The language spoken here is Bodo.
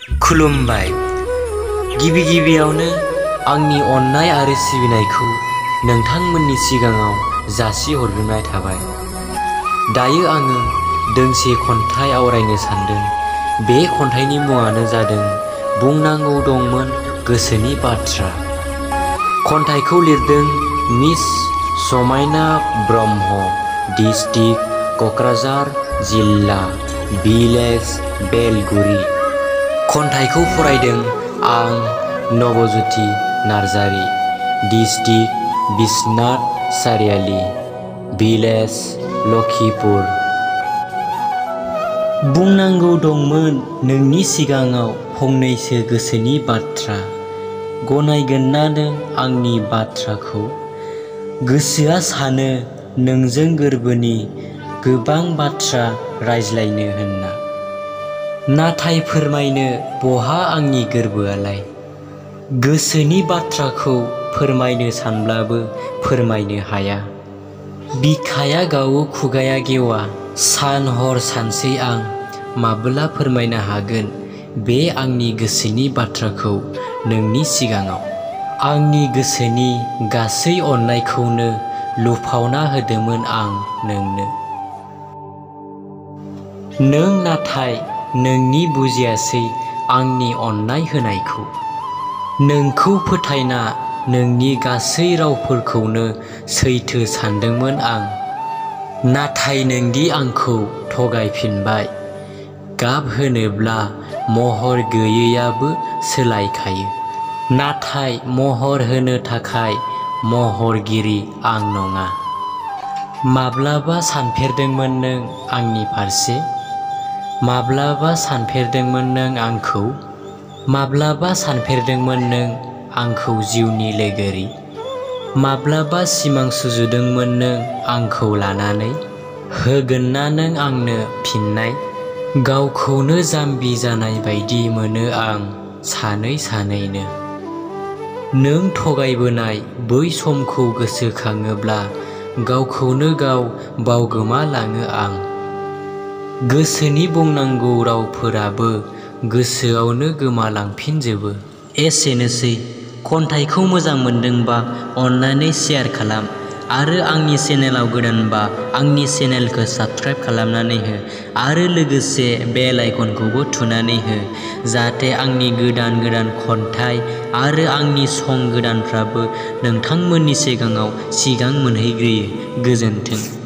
खुलुमबाय। गिबियावनो आंनि अननाय आरो सिबिनायखौ नोंथांमोननि सिगाङाव जासिहरग्रोनाय थाबाय। दायो आङो दोंसे खन्थाइ आवरायनो सानदों। बे खन्थाइनि मुङानो जादों बुंनांगौ दंमोन गोसोनि बाथ्रा। खन्थाइखौ लिरदों मिस समायना ब्रह्म, डिस्ट्रिक्ट क'क्राझार जिल्ला, भिलेज बेलगुरि। खन्थाइखौ फरायदों आं नबज्योति नार्जारि, डिस्ट्रिक्ट बिश्वनाथ सारियालि, भिलेज लखिपुर। बुंनांगौ दंमोन नोंनि सिगाङाव फंनैसो गोसोनि बाथ्रा। गनायगोन ना नों आंनि बाथ्राखौ? गोसोआ सानो नोंजों गोरबोनि गोबां बाथ्रा रायज्लायनो होनना। नाथाय फोरमायनो बहा आंनि गोरबोआलाय। गोसोनि बाथ्राखौ फोरमायनो सानब्लाबो फोरमायनो हाया। बिखाया गावो खुगाया गेवा, सान हर सानसै आं माब्ला फोरमायनो हागोन बे आंनि गोसोनि बाथ्राखौ नोंनि सिगाङाव। आंनि गोसोनि गासै अननायखौनो लुफावना होदोंमोन आं नोंनो। नों नाथाय नोंनि बुजियासै आंनि अननाय होनायखौ। नोंखौ फोथायना नोंनि गासै रावफोरखौनो सैथो सानदोंमोन आं। नाथाय नोंदि आंखौ थगायफिनबाय। गाब होनोब्ला महर गैयैयाबो सोलायखायो। नाथाय महर होनो थाखाय महरगिरि आं नङा। माब्लाबा सानफेरदोंमोन नों आंनि फारसे? माब्लाबा सानफेरदोंमोन नों आंखौ? माब्लाबा सानफेरदोंमोन नों आंखौ जिउनि लोगोरि? माब्लाबा सिमां सुजुदोंमोन नों आंखौ लानानै? होगोन ना नों आंनो फिननाय? गावखौनो जाम्बि जानाय बायदि मोनो आं सानै सानैनो। नों थगायबोनाय बै समखौ गोसोखाङोब्ला गावखौनो गाव बावगोमालाङो आं। गोसोनि बुंनांगौ रावफोराबो गोसोआवनो गोमालांफिनजोबो। एसेनोसै। खन्थाइखौ मोजां मोनदोंबा अन्नानै शेयार खालाम आरो आंनि चेनेलाव गोदानबा आंनि चेनेलखौ साबस्क्राइब खालामनानै हो आरो लोगोसे बेल आइकनखौबो थुनानै हो, जाहाथे आंनि गोदान खन्थाइ आरो आंनि सं गोदानफ्राबो नोंथांमोननि सिगाङाव सिगां मोनहैग्रोयो। गोजोन्थों।